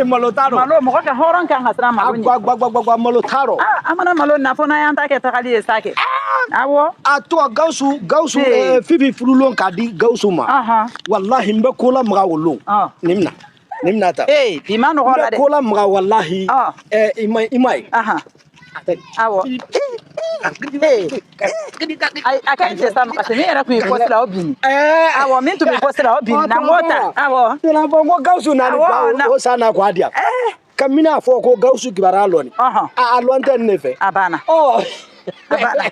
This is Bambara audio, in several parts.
Malo t'a rɔ. Malo, mɔgɔ ka hɔrɔn kan ka siran malo ɲɛ. Agba, malo t'a rɔ. Ah, an mana malo na fo n'an y'an ta kɛ tagali ye sa kɛ. Awɔ. A tɔgɔ Gawusu, Gawusu. Ee. Fifi furulon k'a di Gawusu ma. Walahi, n bɛ ko la maga o lon. Nin mina, nin mina ta. Ee, bi ma nɔgɔ n la bɛ dɛ. ko la maga, walahi. I ma ye. Awɔ. Ee, ayi, a ka ɲi tɛ sa, Makasi. Min yɛrɛ tun ye poste la, o binni. Awɔ, min tun bɛ poste la, o binni na, n k'o ta. Awɔ. Fɔ ko Gawusu na ni o san na k'a di yan. Ka mina fɔ ko Gawusu kibaruya lɔni. A lɔn tɛ nin de fɛ. A banna. Ɔ. A banna.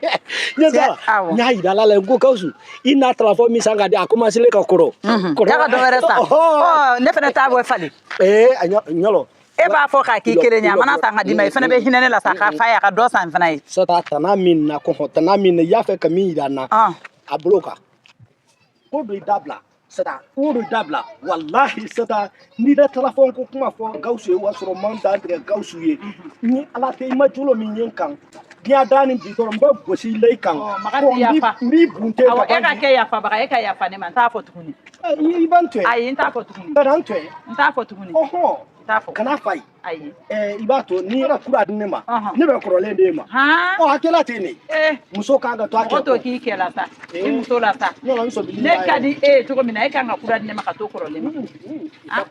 Ɲɛ t'a la. Awɔ. N y'a yira ala la n ko Gawusu, i n'a telefɔni min san ka di, a commencé ka kɔrɔ. K'a ka dɔ wɛrɛ san. Ɔ, ne fana t'a bɔ falen. Ee, a ɲɔlɔ. E b'a fɔ k'a k'i kelen ye, a mana san ka d'i ma, i fana bɛ hinɛ ne la sa, k'a fa ye, a ka dɔ san fana ye. Sata tana min na kɔhɔn, tana min na, i y'a fɛ ka min yira n na. A bolo kan ko don, i dabila sata, ko don, i dabila. Walahi sata, n'i bɛ telefɔni ko kuma fɔ Gawusu ye, o y'a sɔrɔ man dan tigɛ Gawusu ye. Ni ala tɛ, i ma jolo min ye n kan diɲɛ da ni bi dɔrɔn, n bɛ gosi i la i kan. Makan tɛ yafa. N b'i bunte. Awɔ, e ka kɛ yafabaga, e ka yafa ne ma, n t'a fɔ tuguni. I b'an to yen. Ayi, n t'a fɔ tuguni. Kana n to yen. N t'a fɔ tuguni. Ɔhɔn. N t'a fɔ. Kana fa ye. Ayi. I b'a to n'i yɛrɛ kura di ne ma, ne bɛ kɔrɔlen d'e ma. Ɔ, a kɛla ten de. Muso kan ka to a Mɔgɔ kɛ t'o k'i kɛ la sa, i muso la sa. Yɔrɔ n sɔbili. Ne ka di e ye cogo min na, e kan ka kura di ne ma ka to kɔrɔlen ma. Ɔ,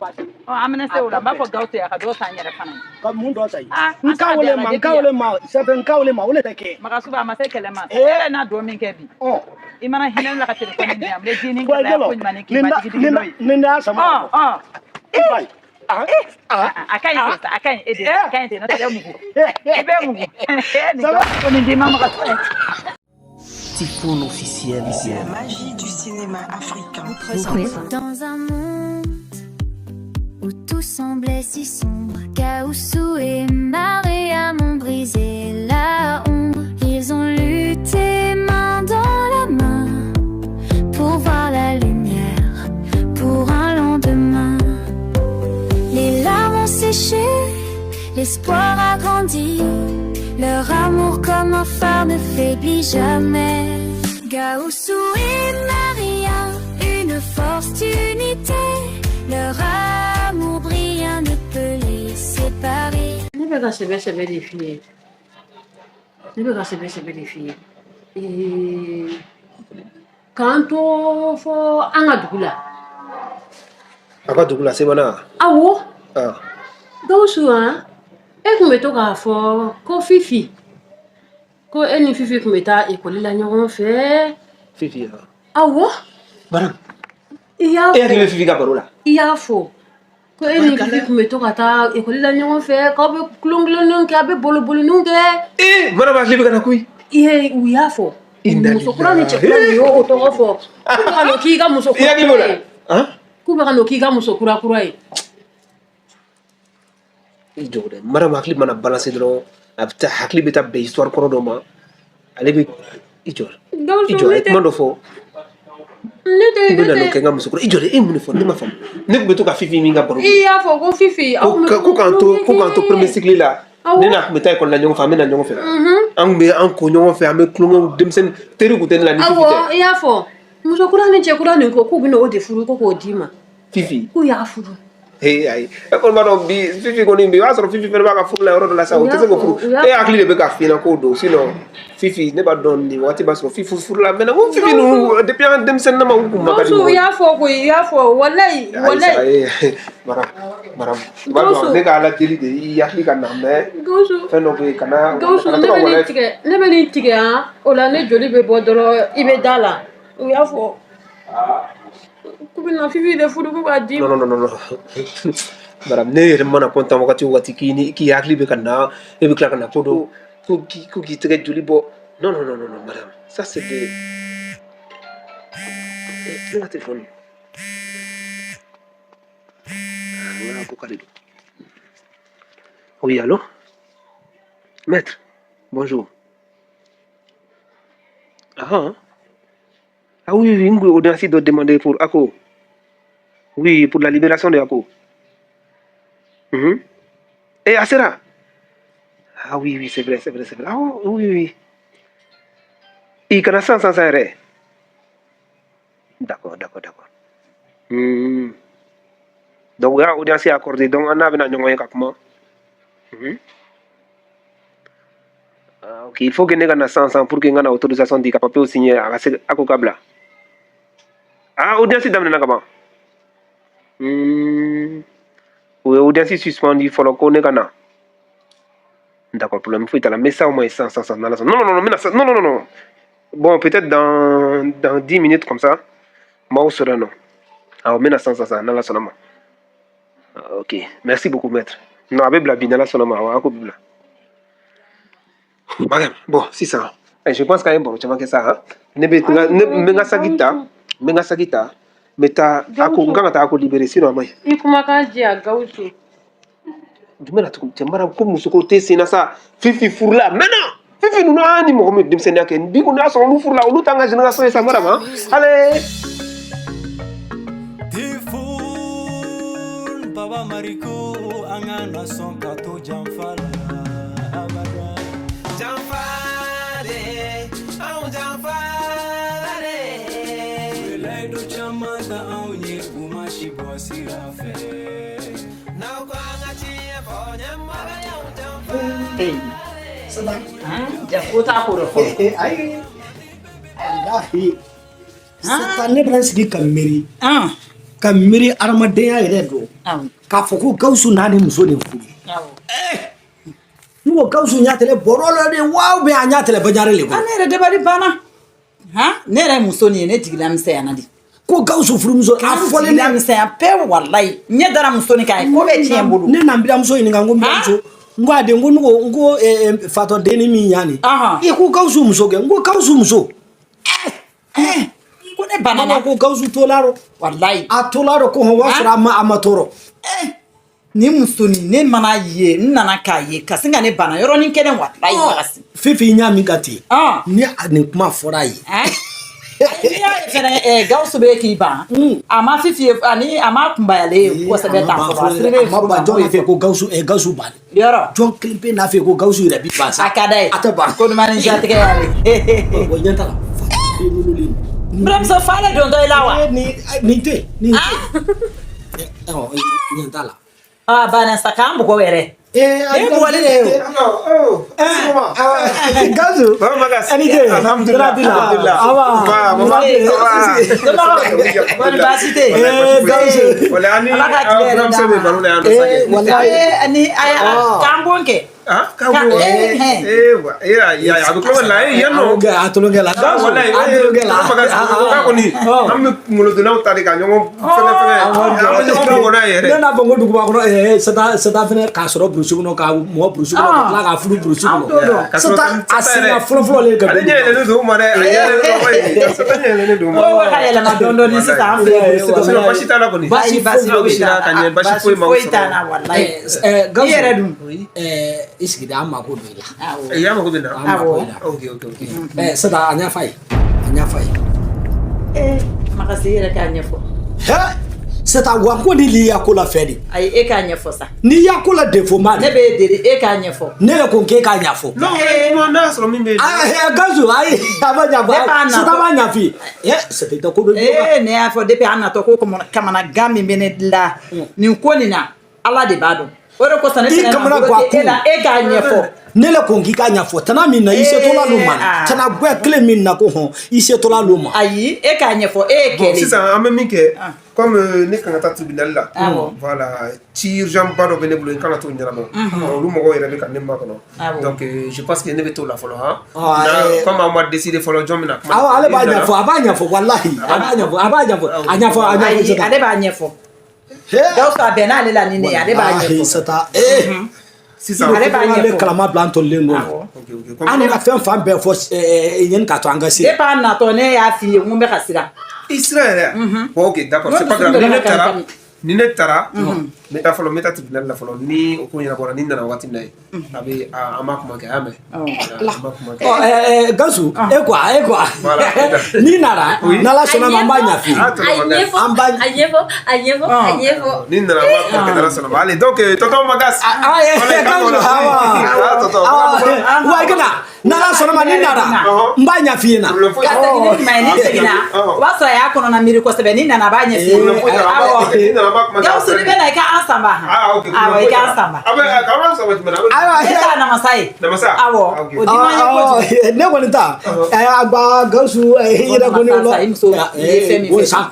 an bɛna se o la, n b'a fɔ Gawusu ye, a ka dɔ san n yɛrɛ fana ye. Ka mun dɔ san ye? Ah, N ka wele ma, n ka wele ma sɛfɛ, n ka wele ma, o le tɛ kɛ. Makasuba, a ma se kɛlɛ ma. E yɛrɛ n'a dɔn min kɛ bi. I mana hinɛ ne la ka telefɔni di yan, n bɛ dimi Wa kɛ la jɔlɔ ko ɲuman ni k'i ma digi digi n'o ye. Nin da sama. Ɔ ɔ. I ba ye. Ah ah. A ka ɲi ten sa, a ka ɲi e de, a ka ɲi ten, n'o tɛ i bɛ mugu. I bɛ mugu. Nin ko nin d'i ma, Makasuba. Typhoon officiel. La magie du cinéma africain. Vous Dans un monde où tout semblait si sombre, Gaoussou et Mariam ont brisé la ombre. Ils ont lutté main dans la main pour voir la lumière, pour un lendemain. Les larmes ont séché, l'espoir a grandi. Leur amour comme un phare ne faiblit jamais. Gaoussou et Maria, une force d'unité. Leur amour brillant ne peut les séparer. Ne bɛ ka sɛbɛ sɛbɛ de f'i ye, ne bɛ ka sɛbɛ sɛbɛ de f'i ye. K'an to fɔ an ka dugu la. A ka dugu la, Semana? Awɔ. Ah. Gawusu, han, e tun bɛ to k'a fɔ ko Fifi, ko e ni Fifi tun bɛ taa ekɔli la ɲɔgɔn fɛ. Fifi ah. Awɔ. Madame. I y'a E hakili bɛ fɔ. Fifi ka baro la? I y'a fɔ ko e ni Fifi tun bɛ to ka taa ekɔli la ɲɔgɔn fɛ, k'aw bɛ tulon kɛ, a bɛ boliboliniw kɛ. Ee, madame, hakili bɛ ka na koyi. I ye, u y'a fɔ. Inna Muso kura ni cɛ kura, u y'o tɔgɔ fɔ, k'u bɛ ka n'o k'i ka muso I kura hakili b'o kura la? ye. Han. K'u bɛ ka n'o k'i ka muso kura kura ye. I jɔ dɛ, madame, hakili mana balancer dɔrɔn, a bɛ taa, hakili bɛ taa bɛn histoire kɔrɔ dɔ ma. Ale bɛ i jɔ. I Gawusu, jɔ, a ne ye tɛ kuma dɔ fɔ. Ne tɛ K'u bɛ ne na n'o tɛ kɛ n ka muso kura. I jɔ dɛ, e ye mun de fɔ? Ne ma faamu. Ne tun bɛ to ka Fifi min ka baro. I y'a fɔ ko Fifi, aw tun bɛ Ko k'an to, ko k'an to premier cycle la. Awɔ. Ne n'a tun bɛ taa ekɔli la ɲɔgɔn fɛ, an bɛ na ɲɔgɔn fɛ. An tun bɛ an ko ɲɔgɔn fɛ, an bɛ tulonkɛw, denmisɛnnin teri tun tɛ ne la ni Fifi Awɔ. tɛ. I y'a fɔ muso kura ni cɛ kura nin ko k'u bɛna o de furu, ko k'o d'i ma. Fifi. K'u y'a furu. Ee, ayi, e kɔni b'a dɔn bi Fifi kɔni bi, o y'a sɔrɔ Fifi fɛnɛ b'a ka furu la yɔrɔ dɔ la sa, o tɛ se k'o furu. U y'a E hakili de bɛ ka f'i ɲɛna k'o don, sinon Fifi, ne b'a dɔn nin waati b'a sɔrɔ Fifi furu la mɛ. Ko Fifi ninnu, depuis an denmisɛnnin nama, u kun ma ka di Gawusu, mɔgɔ u ye. y'a fɔ koyi, u y'a fɔ, walayi. Ayi sa. Walayi. Ee, Mara, Mara, i b'a dɔn Gawusu. ne ka ala deli de i hakili ka na mɛ. Gawusu. Fɛn dɔ bɛ yen, kana Gawusu, kana ne to ka bɛ nin walayi. tigɛ, ne bɛ nin tigɛ, han, o la ne joli bɛ bɔ dɔrɔn, i bɛ da la. U y'a fɔ k'u bɛna Fifi de furu, k'u b'a d'i Non. ma. Non, non, non, non, Mara, ne yɛrɛ mana content wagati o wagati, k'i ni k'i hakili bɛ ka na, e bɛ tila ka na ko dɔ ko k'i tɛgɛ joli bɔ. Non, non, non, non, non, madame, ça c'est de eh, ne ka téléphone. Ah, n ka ko ka de don. Oui, allô, maître, bonjour. Ah ah, ah oui, une audience doit demander pour Ako. Oui, pour la libération de Ako. Et Acera. Ah oui, c'est vrai, c'est vrai, c'est vrai. Ah oui. I kana san san san yɛrɛ. D'accord, d'accord, d'accord. Donc u y'a audience accordé, donc an n'a bɛna ɲɔgɔn ye ka kuma. Ah, ok, il faut que ne ka na sisan sisan pour que n ka na autorisation di ka papier signer, a ka se a ko ka bila. Ah, audience daminɛna ka ban. O ye audience suspendu fɔlɔ ko ne ka na. D'accord, problème foyi t'a la, n bɛ s'aw ma yen sisan sisan sisan, n'Ala sɔnna. Non, non, non, n bɛna sa, non, non, non, non. Bon, peut-être dans 10 minutes comme ça, n b'aw sɔrɔ yen nɔ. Awɔ, n bɛna sisan sisan sisan, n'Ala sɔnna ma. Ah, ok, merci beaucoup, maître. Non, a bɛ bila bi, n'Ala sɔnna ma, awɔ, a ko bɛ bila. Mariam, bon, sisan, je pense k'an ye baro caman kɛ sa, han. Ne bɛ ne n bɛ n ka saki ta, n bɛ n ka saki ta, n bɛ taa a ko n kan ka taa a ko libérer, sinon a ma ɲi. I kumakan diya, Gawusu. Jumɛn na tugun, cɛ mara ko musoko tɛ sen na sa. Fifi furula a mɛnna. Fifi ninnu, an ni mɔgɔ min ye denmisɛnninya kɛ bi kɔni, y'a sɔrɔ olu furula, olu t'an ka génération ye sa, Mariam, han. Allez. Tifun Baba Mariko, an ka na sɔn ka to janfa la abada. Janfa de, anw janfa la de. U ye layidu caman ta anw ye, u ma si bɔ sira fɛ. N'aw ko an ka tiɲɛ fɔ, ɲɛmɔgɔ y'anw janfa. Ja ko t'a ko dɔ fɔlɔ. Ayi, walahi sisan ne bɛna n sigi ka miiri, ka miiri adamadenya yɛrɛ don, k'a fɔ ko Gawusu n'a ni muso de furu. N ko Gawusu ɲɛ tɛlɛ bɔrɔ la de wa, ou bien a ɲɛ tɛlɛ bajare le Ah, kɔnɔ? Ne yɛrɛ dabali banna han, ne yɛrɛ ye muso nin ye, ne jigila misɛnyana de. Ko Gawusu furumuso a K'an fɔlen jigila ne misɛnya pewu, walayi ɲɛ dara muso nin kan, a ye ko bɛɛ tiɲɛ n bolo. Ne na n biramuso ɲininka, n ko n biramuso, n ko a den, ko ne ko n ko fatɔ denni min y'a nin, i ko Gawusu muso kɛ, n ko Gawusu muso. Ko ne banana. Mama ko Gawusu tola rɔ. Walayi. A tola rɔ ko hɔn, o y'a sɔrɔ a ma tɔɔrɔ. Ni muso nin, ne mana ye, n nana k'a ye ka sin ka ne bana yɔrɔnin kelen, walayi Makasi. Fifi ɲa min ka ten, ni nin kuma fɔra a ye. N'i y'a ye fɛnɛ, Gawusu bɛ k'i ban, a ma Fifi ye ani a ma kunbayalen ye kosɛbɛ tan fɔlɔ, a sirilen a ma ban. Jɔn b'a fɛ ko Gawusu ban? Yɔrɔ. Jɔn kelen pe n'a fɛ ko Gawusu yɛrɛ bi ban sa? A ka d'a ye. A tɛ ban. Ko ɲuman ni jatigɛ y'ale. O ɲɛ t'a la, fa wololen. N buramuso, fa le dontɔ i la wa? Nin tɛ, nin tɛ, ɔ ɲɛ t'a la. Ah, banna sa, k'an bugɔ yɛrɛ. E bugɔli de ye o. Gawusu. Baba Magas. Ani ce. Alhamdulillah. Alhamdulillah. Awa. Ba, mama. Somɔgɔw, kɔni baasi tɛ yen? Gawusu. Wala ani Ala ka tile yɛrɛ buramuso d'an bɛ ma. baro la yan nɔ sa kɛ. Walayi. Ni a y'a k'an bon kɛ. Ah, k'an bon. Wa, a bɛ kulonkɛ la, yan nɔ. A tulonkɛ la. Ah, walayi, A tulonkɛ la. Baba Magas, o k'a kɔni, an bɛ kunkolodonnaw ta de ka ɲɔgɔn fɛngɛ fɛngɛ. An bɛ ɲɔgɔn bugɔ n'a ye yɛrɛ. Ne n'a fɔ n ko duguba kɔnɔ, sata fɛnɛ k'a sɔrɔ burusi kɔnɔ, ka mɔgɔ burusi kɔnɔ, ka tila k'a furu burusi kɔnɔ. Sata a senna fɔlɔ fɔlɔ le ka Ale ɲɛ yɛlɛlen don o ma dɛ, a ɲɛ yɛlɛlen don o ma ye. Sata ɲɛ yɛlɛlen don o ma. Ko ka yɛlɛma dɔɔni dɔɔni sisan an fɛ yen burusi kɔnɔ. Sinon baasi t'a la kɔni. Baasi Baasi foyi foyi t'a ka ɲɛ, baasi foyi ma foyi t'a la walayi. Gawusu, I yɛrɛ dun? I sigi de, an mako don i la. I y'a mako bɛ na. An mako i la. Ok. Sata, a ɲɛf'a ye. A ɲɛf'a ye. Makasi, i yɛrɛ k'a ɲɛfɔ. Sata, wa ko ni l'i ya ko la fɛ de. Ayi, e k'a ɲɛfɔ sa. N'i ya ko la defo ma. Ne b'e deli, e k'a ɲɛfɔ. Ne yɛrɛ ko k'e k'a ɲɛfɔ. Non, n'a y'a sɔrɔ min bɛ yen. Ah, Gawusu, ayi, a ma ɲɛfɔ. Ne b'a natɔ. Sata b'a ɲɛf'i ye. Sata, i tɛ ko dɔ. Ne y'a fɔ depuis an natɔ ko kamanagan min bɛ ne la nin ko nin na, Ala de b'a dɔn. O de kosɔn ne I fɛnɛ kamana na gan bolo tɛ e la, e k'a ɲɛfɔ. Ne le ko k'i k'a ɲɛfɔ tana min na, i setɔla l'o ma. Tana gwɛ kelen min na ko hɔn, i setɔla l'o ma. Ayi, e k'a ɲɛfɔ, e ye Bon, kɛlɛ. sisan an bɛ min kɛ, comme ne kan ka taa tribunal la, voilà, ci urgent ba dɔ bɛ ne bolo, n kan ka t'o ɲɛnabɔ. Olu mɔgɔw yɛrɛ bɛ ka ne makɔnɔ, donc je pense que ne bɛ t'o la fɔlɔ, han. Comme aw ma décider fɔlɔ, jɔn bɛna kuma? Awɔ, ale b'a ɲɛfɔ, a b'a ɲɛfɔ, walahi a b'a ɲɛfɔ, a b'a ɲɛfɔ, a ɲɛfɔ, a ɲɛfɔ. Ayi, ale b'a ɲɛfɔ. Gawusu, a bɛnna ale la ni ne ye, ale b'a ɲɛfɔ. Sata, sisan ale b'a ale ɲɛfɔ. Kalama bila an tolilen don, an ka fɛn fan bɛɛ fɔ yanni k'a to an ka se. Depuis an natɔ, ne y'a f'i ye n ko n bɛ ka siran. I siran yɛrɛ? Bon, ok, d'accord, c'est pas grave. Ni ne taara, ni ne taara, n bɛ taa fɔlɔ, n bɛ taa tribunal la fɔlɔ. Ni o ko ɲɛnabɔra, ni n nana waati min na ye, a bɛ an b'a kuma kɛ, a y'a mɛn, an b'a kuma kɛ. Ɔ, Gawusu, e quoi, n'i nana, n'Ala sɔnna ma, an b'a ɲɛf'i ye. A ɲɛfɔ, a ɲɛfɔ, a ɲɛfɔ, a ɲɛfɔ. Ni nana, an b'a kuma kɛ, n'Ala sɔnna ma. Allez, donc tonton Magas. Ah, Gawusu, awa. Ah, tonton. Wa i kana. N'Ala sɔnna ma, ni nana n b'a ɲɛf'i ɲɛna. Ka segin ni ɲuman ye, ni seginna o b'a sɔrɔ a y'a kɔnɔna miiri kosɛbɛ. Ni nana, a b'a ɲɛf'i ye. Awɔ, Gawusu, ni bɛ na, i ka an sanba. Awɔ, i ka an sanba. Ayiwa. E t'a namasa ye. Awɔ, o di man ye kojugu. Ne kɔni ta a ba Gawusu, i yɛrɛ kɔni I muso i ye fɛn min o fɛ. sa,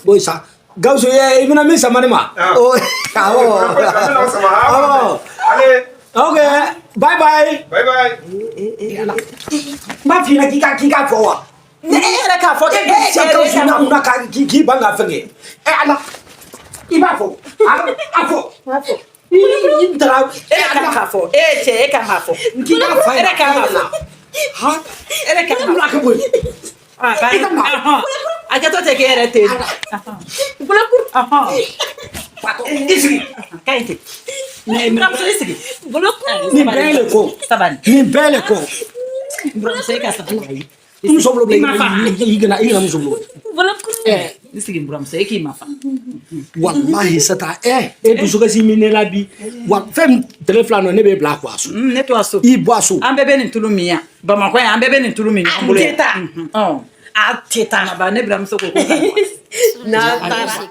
o sa, Gawusu, i bɛna min sama ne ma. Awɔ, awɔ, ok, bye bye. Bye bye. N b'a f'i ɲɛna k'i ka fɔ wa. Ne e yɛrɛ k'a fɔ k'e E bɛ Gawusu na kunna ka k'i ban ka fɛn kɛ. Ɛ Ala, i b'a fɔ, a fɔ. I taara. E kan k'a fɔ, e cɛ, e kan k'a fɔ. K'i ka fa. E kan k'a fɔ. Han. E de kan k'a fɔ. Kɛ bɔ yen. I ka na. A kɛtɔ tɛ k'e yɛrɛ ten. I sigi. Ka ɲi ten. Buramuso, i sigi. Nin bɛɛ le ko. Sabali. Nin bɛɛ le ko. Buramuso, e ka sabali. Muso bolo. I ma fa. I kana muso bolo. I sigi, buramuso, e k'i ma fa. Walahi sata, e dusukasi min ne la bi wa, fɛn min tile fila nɔ, ne b'e bila a so. Ne to a so. I bɔ a so. An bɛɛ bɛ nin tulu min yan, Bamakɔ yan, an bɛɛ bɛ nin tulu min ɲɔgɔn bolo yan. A tɛ taa. A tɛ taa. Ba, ne buramuso ko ko N'a taara.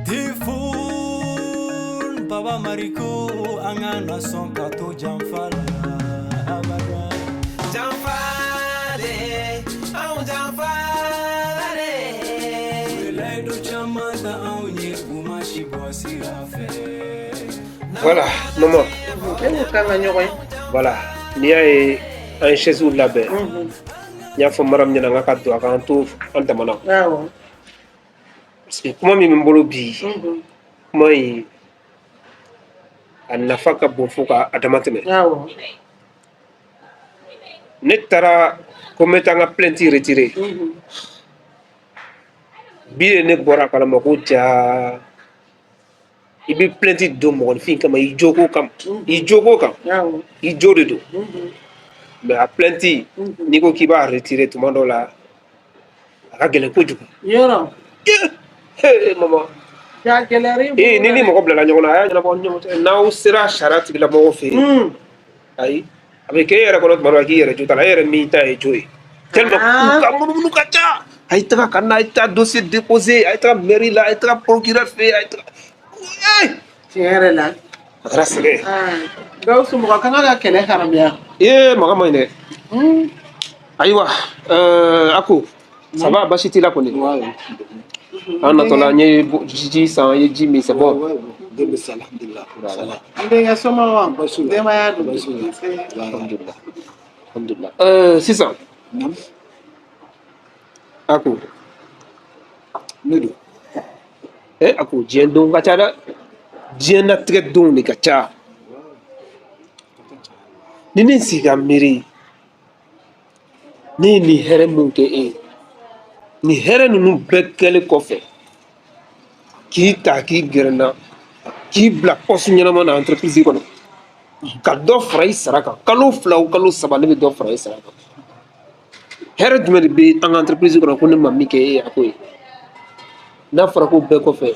Tifun Baba Mariko, an ka na sɔn ka to janfa la abada. Janfa de, anw janfa la de. U ye layidu caman ta anw ye, u ma si bɔ sira fɛ. Voilà, maman. Ne ko k'an ka ɲɔgɔn ye. Voilà, n'i y'a ye an ye chaise labɛn, n y'a fɔ Mariam ɲɛna n k'a ka don a k'an to an damana. Parce que kuma min bɛ n bolo bi, kuma in a nafa ka bon fo ka a dama tɛmɛ. Ne taara ko n bɛ taa n ka plainte retirer. Bi de ne bɔra a kalama ko jaa, i bɛ plainte don mɔgɔninfin kama, i joko kama, i joko kan, i jo de don. Mais a plainte, n'i ko k'i b'a retirer, tuma dɔw la a ka gɛlɛn kojugu. Yɔrɔ. Hey, maman. Ja gɛlɛyara i bolo. Ee, ni mɔgɔ bilala ɲɔgɔn na, a y'a ɲɛnabɔ aw ni ɲɔgɔn cɛ. N'aw sera sariya tigilamɔgɔw fɛ yen, ayi, a bɛ kɛ e yɛrɛ kɔnɔ tuma dɔ la k'i yɛrɛ jo t'a la, e yɛrɛ min ta ye jo ye, tellement u ka munumunu ka ca. A ye taga ka na, a ye taa dossier déposer, a ye taga mairie la, a ye taga procureur fɛ yen, a ye taga ee. Tiɲɛ yɛrɛ la. A kɛra sɛgɛn ye. Gawusu, mɔgɔ kan ka kɛlɛ haramuya. Ee, maga man ɲi dɛ. Ayiwa, a ko ça va, basi t'i la kɔni? An natɔla, n ye ji san, n ye ji min, c'est bon. N denkɛ, somɔgɔw, denbaya dun? Alhamdulillah, alhamdulillah. Sisan a ko Ne don. A ko diɲɛ don ka ca dɛ, diɲɛnatigɛ donw de ka ca. Ni ne sigi ka miiri, ne ye nin hɛrɛ mun kɛ e ye, nin hɛrɛ ninnu bɛɛ kɛlen kɔfɛ, k'i ta k'i gɛrɛ n na, k'i bila poste ɲɛnama na entreprise kɔnɔ, ka dɔ fara i sara kan kalo 2 o kalo 3, ne bɛ dɔ fara i sara kan. Hɛrɛ jumɛn de bɛ an ka entreprise kɔnɔ ko ne ma min kɛ e ye? A ko ye, n'a fɔra ko bɛɛ kɔfɛ,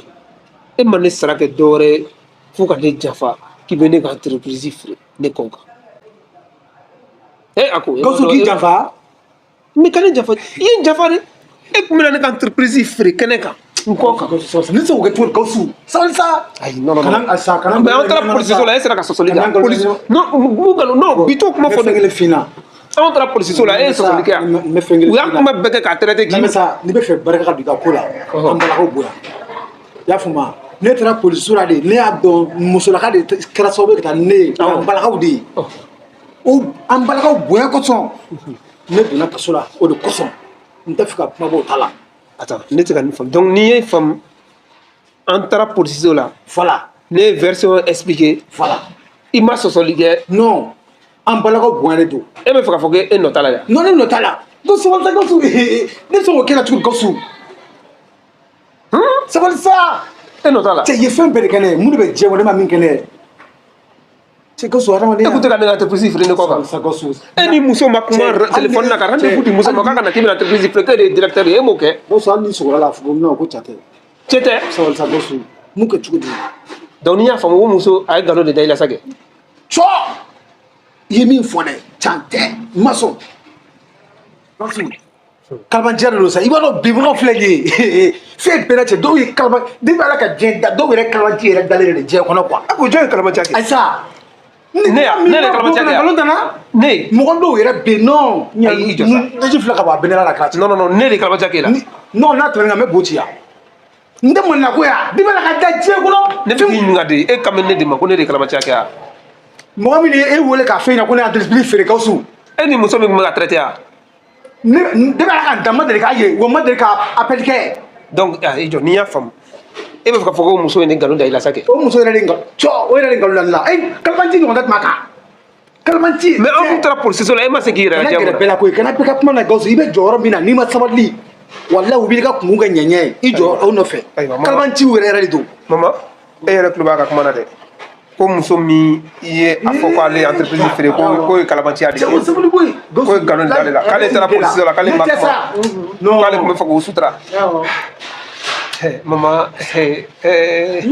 e ma ne sara kɛ dɔwɛrɛ ye fo ka ne janfa k'i bɛ ne ka entreprise feere ne kɔ kan. E, a ko Gawusu k'i janfa. Mais ka ne janfa, i ye n janfa de. E tun bɛna ne ka entreprise feere kɛnɛ kan n kɔ kan. Ne tɛ se k'o kɛ cogo di, Gawusu? Sabali sa. Ayi, non, non, non. Kana sa, kana. Mais an taara polisiso la, e sera ka sɔsɔli kɛ polisi. Non, mun nkalon? Non, bi t'o kuma fɔ. N bɛ fɛn kelen f'i ɲɛna. Anw taara polisiso la, e ye sɔsɔli kɛ yan. N bɛ fɛn kelen. U y'a kuma bɛɛ kɛ k'a traité k'i. Lamɛn sa, n'i bɛ fɛ barika ka don i ka ko la, an balakaw bonya. I y'a faamu wa? Ne taara polisiso la de, ne y'a dɔn musolaka de kɛra sababu ye ka taa ne ye, an balakaw de ye. O an balakaw bonya kosɔn, ne donna kaso la, o de kosɔn n tɛ fɛ ka kuma bɔ o ta la. Attends, ne tɛ ka nin faamu. Donc n'i ye faamu, an taara polisiso la. Voilà. Ne ye version expliqué. Voilà. I ma sɔsɔli kɛ. Non, an balakaw bonya de don. E bɛ fɛ k'a fɔ ko e nɔ t'a la yan? Non, ne nɔ t'a la. Gawusu, sabali sa, Gawusu. Ne bɛ se k'o kɛ la cogo di, Gawusu? Sabali sa. E nɔ t'a la. Cɛ, i ye fɛn bɛɛ de kɛ ne ye. Mun de bɛ diɲɛ kɔnɔ ne ma min kɛ ne ye? Cɛ, Gawusu, hadamadenya. E kun tɛ ka ne ka entreprise feere ne kɔ kan. Sa, Gawusu. E ni muso ma kuma téléphone na ka rendez-vous di muso ma k'a ka na k'i bɛna entreprise feere, k'e de ye directeur ye, e m'o kɛ. Gawusu, hali n'i sɔgɔra la, a fɔ ko non, ko cɛ tɛ. Cɛ tɛ. Sabali sa, Gawusu. Mun kɛ cogo di? Donc n'i y'a faamu ko muso a ye nkalon de da i la sa kɛ. Cɔ. I ye min fɔ dɛ, can tɛ, n ma sɔn. Gawusu, kalabanciya de don sa. I b'a dɔn bibagaw filɛ nin ye, fɛn bɛɛ la cɛ, dɔw ye kalaba depuis Ala ka diɲɛ da, dɔw yɛrɛ kalabanci yɛrɛ dalen de diɲɛ kɔnɔ quoi. A ko jɔn ye kalabanciya kɛ? Ayi sa. Ne ya, ne de kalabanciya kɛ yan. Nkalon nana. Ne. Mɔgɔ dɔw yɛrɛ bɛ yen non. Ayi, i jɔ sa. Nɛji filɛ ka bɔ a bɛnɛ la ka Non, non, non, ne de kalabanciya k'e la. Non, n'a tɛmɛna kan, n bɛ bo ci yan. N tɛ mɔnina ko yan. Depuis Ala ka da diɲɛ kɔnɔ. Ne bɛ k'i ɲininka de, e kan bɛ ne de ma ko ne de ye kalabanciya kɛ yan. Mɔgɔ min ye e wele k'a f'e ɲɛna ko ne ye entreprise feere, Gawusu. E ni muso min tun bɛ ka traiter yan. Ne depuis Ala ka dan, ma deli k'a ye wa, ma deli ka appel kɛ. Donc ah, i jɔ, n'i y'a faamu, e bɛ fɛ k'a fɔ ko muso in de nkalon da i la sa kɛ. O muso yɛrɛ de nkalon cɔ, o yɛrɛ de nkalon da ne la. E kalabanci ɲɔgɔn tɛ tɛmɛ a kan. Kalabanci. Mais an dun taara polisiso la, e ma se k'i yɛrɛ Kana lajɛ gɛrɛ mun bɛɛ na? la koyi, kana bɛɛ ka kuma na Gawusu. I bɛ jɔyɔrɔ min na, n'i ma sabali, walahi u b'i ka kungo kɛ ɲɛɲɛ ye. I jɔ o nɔfɛ. Ayiwa, mama. Kalabanciw yɛrɛ yɛrɛ de don. Mama, e yɛrɛ tulo b'a ka kuma na dɛ. Ko muso min i ye a fɔ ko ale ye entreprise feere, ko ye kalabanciya de Cɛ, o kɛ. sabali koyi. Ko ye nkalon d'ale la, k'ale taara polisiso la, k'ale ma Ne tɛ kuma. sa. Non. K'ale tun bɛ fɛ k'o sutura. Eh, mama, eh, eh,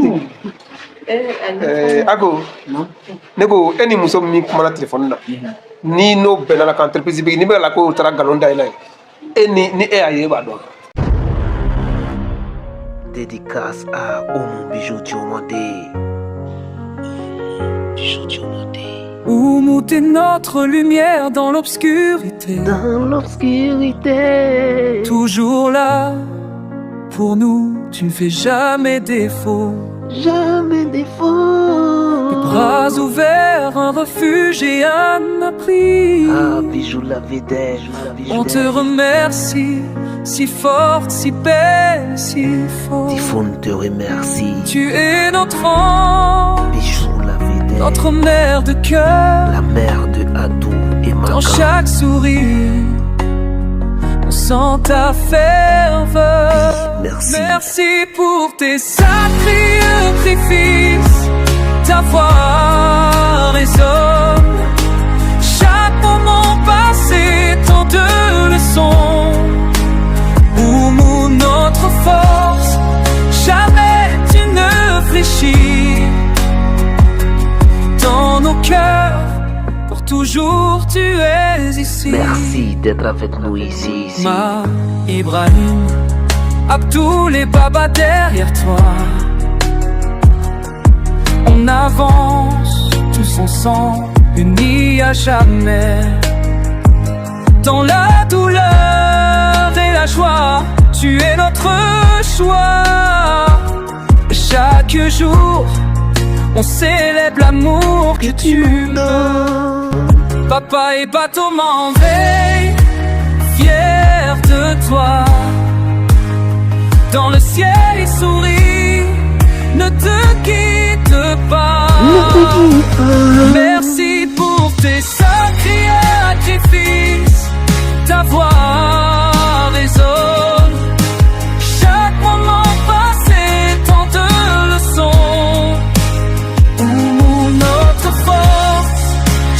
eh, Ako, ne ko e ni muso min kumana téléphone na, ni n'o bɛnna la ka entreprise bigi, ni bɛ la k'o taara nkalon da i la ye, e ni e y'a ye, e b'a dɔn. Dédicace à Oumou Bijou Diomandé. Bijou Diomandé. Oumou, t'es notre lumière dans l'obscurité. Dans l'obscurité. Toujours là pour nous, tu ne fais jamais défaut. Jamais défaut. Les bras ouverts, un refuge et un abri. Ah, Bijou la vedette. Bijou On te remercie, si forte, si belle, si forte. Typhoon te remercie. Tu es notre ange, Bijou la vedette. notre mère de cœur. La mère de Adou et Dans Makan. chaque sourire, on sent ta ferveur. Merci. Merci pour tes sacrifices, ta voix résonne. Chaque moment passé, tant de leçons. Oumou, notre force, jamais tu ne fléchis. Dans nos cœurs, pour toujours tu es ici. Merci d'être avec nous ici, ici. Ma Ibrahim, Abdoul et Baba derrière toi. On avance tous ensemble, unis à jamais. Dans la douleur et la joie, tu es notre choix. Chaque jour, on célèbre l'amour que tu me donnes. Papa et bateau m'en veille, fier de toi. Dans le ciel, il sourit, ne te quitte pas. Merci pour tes sacrifices, ta voix résonne. Chaque moment passé, tant de leçons. Oumou, notre force,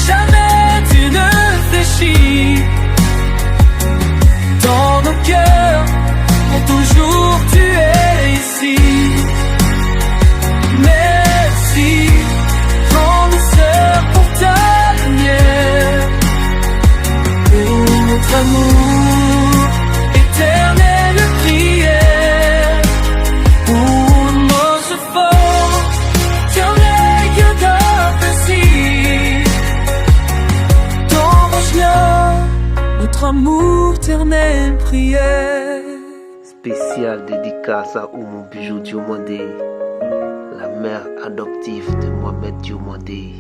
jamais tu ne fléchis. Dans nos cœurs, pour toujours tu es ici. Merci, grande sœur, pour ta lumière. Pour notre amour, éternelle prière. Pour notre force, tiens les ainsi. Dans notre amour, éternelle prière. Spécial dédicace à Oumou Bijou Diomandé, la mère adoptive de Mohamed Diomandé.